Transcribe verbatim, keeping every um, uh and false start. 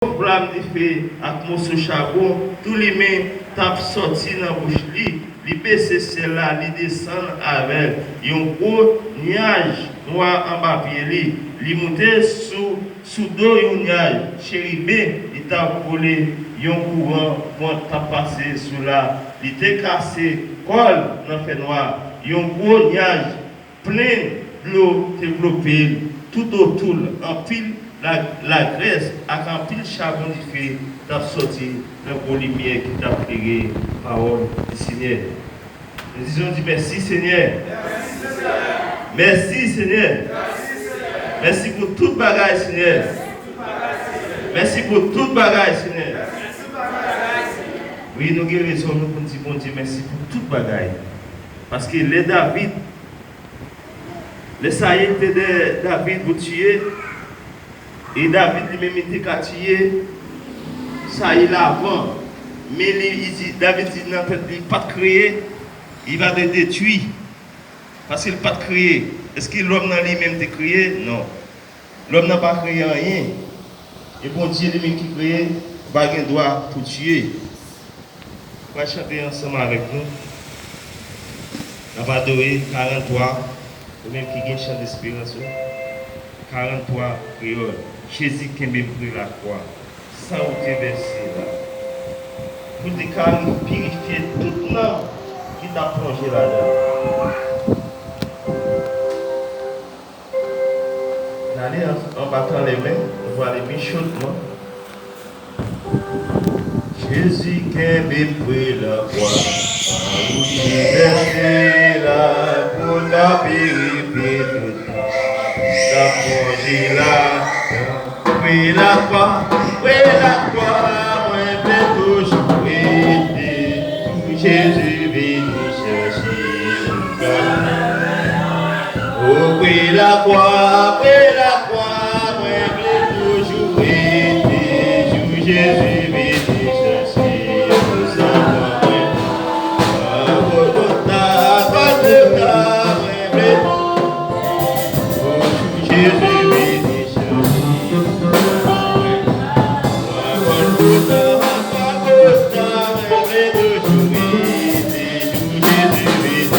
flam dife ak moso chabon tou limen t ap sòti nan bouch li. Li bese syèl la, li desann avè l. Yon gwo nyaj nwa anba pye li. Li moute sou, sou do yon nyaj cheriben, li t ap vole. Yon kouran van t ap pase sou la. Li te kase kò l nan fènwa. Yon gwo nyaj plen dlo te vlope l toutotou l. Anpil la, lagrès ak anpil chabon dife t ap sòti nan gwo limyè ki t ap klere pawòl di Senyè. Nou di, nou di, mèsi, Senyè. Mèsi, Senyè. Mèsi pou tout bagay, Senyè. Mèsi pou tout bagay, Senyè. Wi, nou gen rezon nou pou n di Bondye mèsi pou tout bagay. Paske lè David, lè Sayil te dèyè David pou tiye, e David li menm li te ka tiye Sayil avan, men li, li di, David di nan tèt li, li pa t kreye, li va te detwi, paske li pa t kreye. Èske lòm nan li menm te kreye? Non. Lòm nan pa kreye anyen. E Bondye li menm ki kreye, ou pa gen dwa pou tiye. Pral chante ansanm avèk nou. N ap adore karant twa, ou menm ki gen chan desperans ou. Karant twa, kreyòl. Jezi kenbe m pre lakwa, san ou te vèse la, pou te ka pirifye tout nanm ki t ap plonje ladan. N ale an, anba kanlè men, nou prale pi chodman. Jezi kenbe m pre lakwa. Ou te vèse la pou ta pirifye tout sa. Sa plonje la. Pre lakwa, pre lakwa, mwen vle toujou rete. Pou Jezi vini chèche m. O pre lakwa, pre lakwa, mwen vle toujou rete. Jou Jezi vini chèche m, sa mwen. Pagota, pagota, mwen vle. O jou Jezi vini chèche m, sa mwen. Pagota, pagota, mwen vle toujou rete. Jou Jezi vini.